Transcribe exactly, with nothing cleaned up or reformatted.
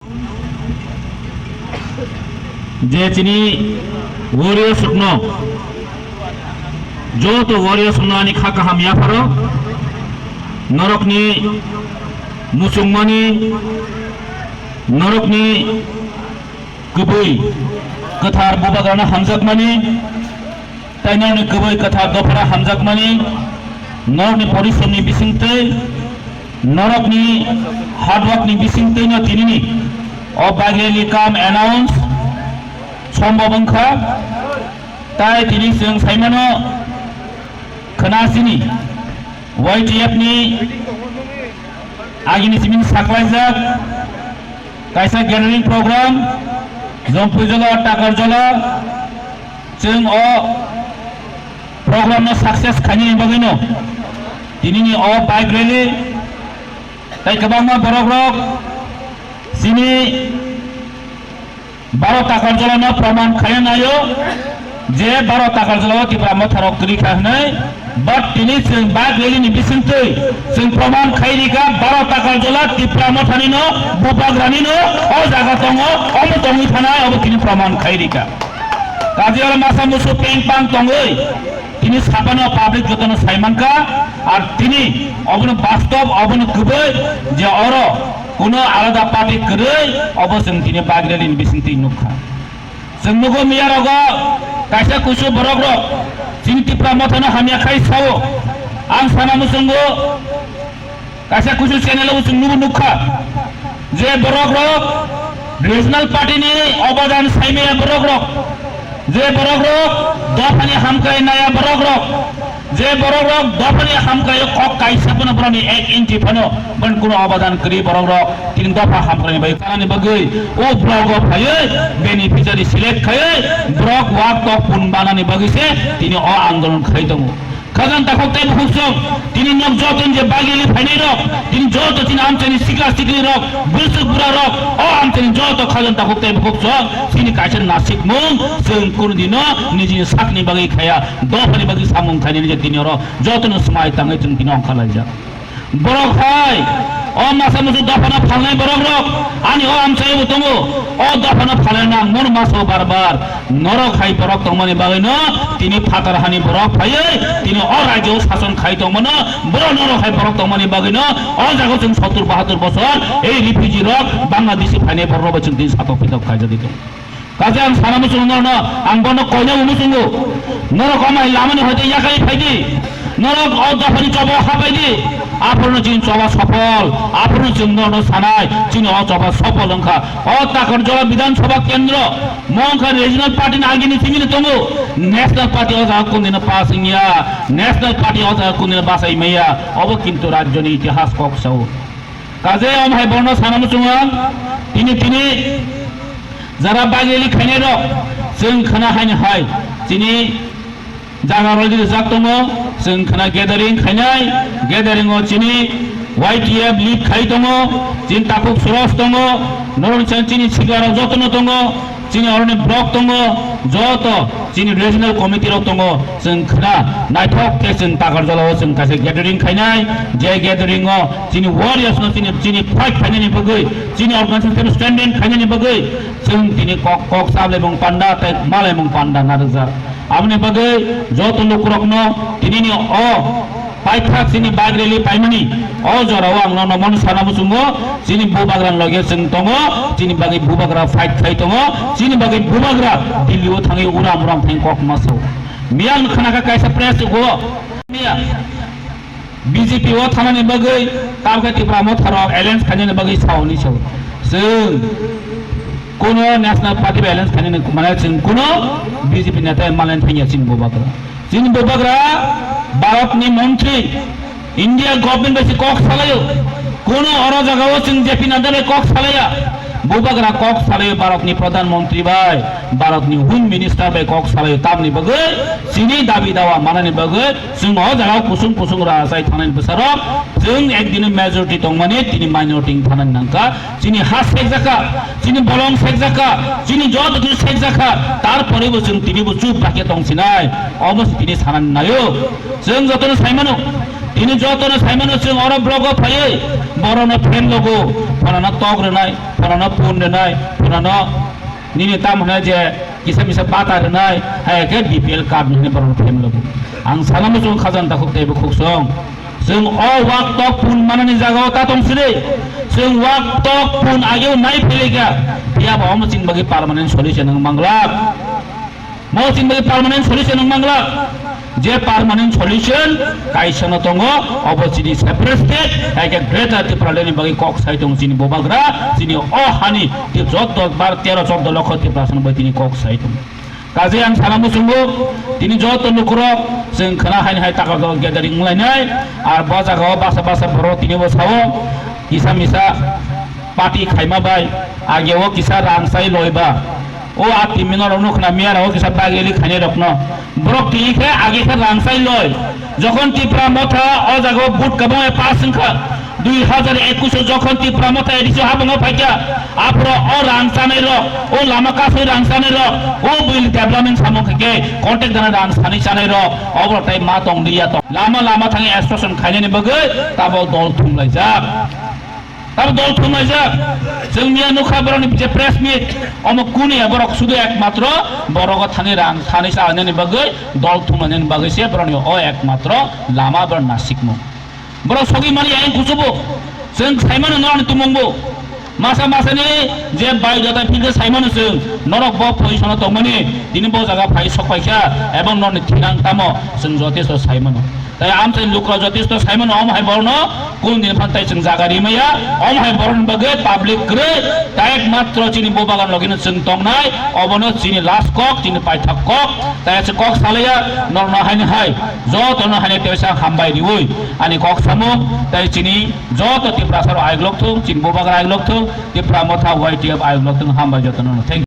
Je chini warriors rokno, joto warriors rokno ani kha kaham yapharo, norokni muchungmani, norokni kubui kwthar bubagrano hamjakmani, tei norokni kubui kwthar dophara hamjakmani, norokni porisromni bisingtwi, norokni hard workni bisingtwino tinini o bike rally kam announce sombhob wngkha. Tai tini chwng saimano khna chini Y T F ni agini simi saklaijak kaisa gathering program, Jompuijala, Takarjala, chwng o program no success khainani bagwino tinini o bike rally tai kwbangma borok rok chini Baro Takarjala no proman khaina naio je Baro Takarjala o Tipra Motha rok kwrwi kha hwnwi, but tini chwng bike rally ni bisingtwi chwng proman khai rikha Baro Takarjala Tipra Motha ni no, Bubagra ni no o jaga tongo, omo tongwi thanai obo tini proman khai rikha. Kaje oro masa musu peng pang tongwi tini sapano public jotono saimankha, ar tini obono bastob, obono kwbwi je oro kuno alada party kwrwi, obo chwng tini bike rally ni bisingtwi nukha. Chwng nugo miya rogo kaisa kusu borok rok chini Tipra Mothano hamya khai sao. Ang sana muchungo kaisa kusu channel o chwng nugo nukha je borok rok regional party ni obadan saimaya borok rok, je borok rok dophani hamkrai naya borok rok, je borok rok dophani hamkrai kok kaisa phano borokni ek inchi phano bon kuno obadan kwrwi borok rok tini dopha hamkrai bai kanani bagwi o block o phaiwi beneficiary select khaiwi borok wak tok pun banani bagwi se tini o andolon khai tongo. Khajang takhuk tei bukhuk song, tini nok joto je bagili phainai rok, tini joto chini amchaini sikla sikli rok, bwswk bura rok, o amchaini joto khajang takhuk tei bukhuk song, chini kaisa nasik mung, chwng kunu dino nijini sakni bagwi khaya, dophani bagwi samung khainani je tini oro jotono swmai tangwi chwng tini ongkhalaijak. Borok hai, o masa musu dophano phalnai borok rok, ani o amchai bo tongo, o dophano phalnai nang mono maso bar bar. Norok hai borok tongmani bagwino tini phatar hani borok phaiwi tini o rajyo sason khai tongmano, borok norok hai borok tongmani bagwino o jaga chwng sottur bahattur bosor ei refugee rok Bangladeshi phainai borok rok bai chwng tini satok pitok khaijagwi tongo. Kaje ang sana muchungo norno, ang bono koina bo muchungo, norok omai lamani hoite yakai phaidi. Norok o dophani choba hapai di. Aphuru chini choba sopol. Aphuru chwng norno sanai. Chini o choba sopol wngkha. O Takarjala Bidhan Sabha Kendro. Mo wngkha regional party ni agini simi ni tongo. National party o jaga kundina pass wngya. National party o jaga kundina basai maya. Obo kintu rajyoni itihas kok sao. Kaje om hai borno sana muchungo. Tini tini jara bageli khainai rok. Chwng khana haini hai. Chini Jaga rok rijak tongo, chwng khna gathering khainai, gathering o chini Y T F lead khai tongo, chini takhuk soros tongo, norok chini sikla rok jotono tongo, chini oroni block tongo, joto chini regional committee rok tongo, chwng khna naithok khe chwng Takarjala o chwng kaisa gathering khainai, je gathering o chini warriors no chini, chini fight khainani bagwi, chini organization strengthen khainani bagwi, chwng tini kok, kok sablemung panda tei malaimung panda narwkjak. Aboni bagwi joto lukurokno tinini o paithak chini bike rally paimani o jorao ang nono mano sana muchungo, chini bubagra loge chwng tongo, chini bagwi bubagra fight khai tongo, chini bagwi bubagra Delhi o thangwi uram uram thang kok maso. Miyang khna kha kaisa press o miya. B J P o thanani bagwi, tamkhe Tipra Motha rok alliance khainani bagwi saoni sao. Chwng kuno National Party bai alliance khainani mane chwng kuno B J P neta malen thangya chini bubagra. Chini bubagra Bharat ni montri, India government bai se kok salaio. Kuno oro jagao chwng J P Nadda bai kok salaiya. Bubagra kok salaio Bharat ni Pradhan Montri bai, Bharat ni Home Minister bai kok salaio. Tamni bagwi chini dabi dawa manani bagwi Chwng o jaga kusung kusung rajai thangnani bwsarok, chwng ekdini majority tongmani tini minority wng thangnani nangkha. Chini ha sekjakha, chini bolong sekjakha, chini joto khe sekjakha, tarpore bo chwng tini bo chup bakhe tongsinai, obo se tini sanani naio. Chwng jotono saimano, Tini jotono saimano chwng oro blogo phaiwi borokno phem logo, phonano tok rwnai, phonano pun rwnai, phonano nini tam hwnai je kisa misa bata rwnai, hai khe B P L card hwnwi borokno phem logo. Ang sana muchung khajang takhuk teibo khuksong. Chwng o wak tok pun manani jagao ta tong sidi. Chwng wak tok pun ageo nai phailika, phiya bo omo chini bagwi permanent solution wng manglak. Mo chini bagwi permanent solution wng manglak. Je permanent solution kaisa no tongo, obo chini separate state, hai khe Greater Tipraland ni bagwi kok sai tongo chini bubagra, chini o hani tei jotto bar tero chordo lokho Tiprasa no bai tini kok sai tongo. Kaje ang sana muchungo, tini joto lukurok chwng khwna haini hai taka gathering wnglainai, ar bo jagao basa basa borok tini bo sao, kisa misa party khaima bai, age o kisa rang sai loi ba. O ati minor rok nukna miya rok o kisa bageli khainai rokno. Borok tini khe age khe rang sai loi. Jokhon Tipra Motha o jagao vote kabangma pass wngkha, dui hajar ekush o jokhon Tipra Motha A D C habongo phaikha, aphuru o rang chanai rok, o lama kasui rang chanai rok, o buil development samung khe contact dana rang sani chanai rok, obo tai ma tong liya tong. Lama lama thangwi extortion khainani bagwi tabok dol thumlaijak. Tabok dol thumlaijak. Chwng miya nukha borokni je press meet, omo kuniya borok sudu ekmatro borogo thani rang sani chanani bagwi, dol thumlainani bagwi se borokni o ekmatro lama borok nasikmung. Borok sogwi mani ayang kuchugo. Chwng saimano norokni tumungbo. Masa masani je bai jota philde saimano chwng. Norok bo position-o tongmani, tini bo jaga phai sok paikha, ebong norokni thinang tamo chwng jotesto saimano. Tai amchaini lukurok jotesto saimano, omo hai borokno kun din phan tai chwng jaga rimaya, omo hai borokni bagwi public kwrwi, tai ekmatro chini bubagan logino chwng tongnai, obono chini last kok, chini paithak kok, tai se kok salaya, norokno haini hai. Jotono haino teisa hambai riwi ani kok samung tei chini joto Tiprasa rok aiglok thung, chini bubagra aiglok thung, Tipra Motha Y T F aiglok thung, hambai jotono. Thank you.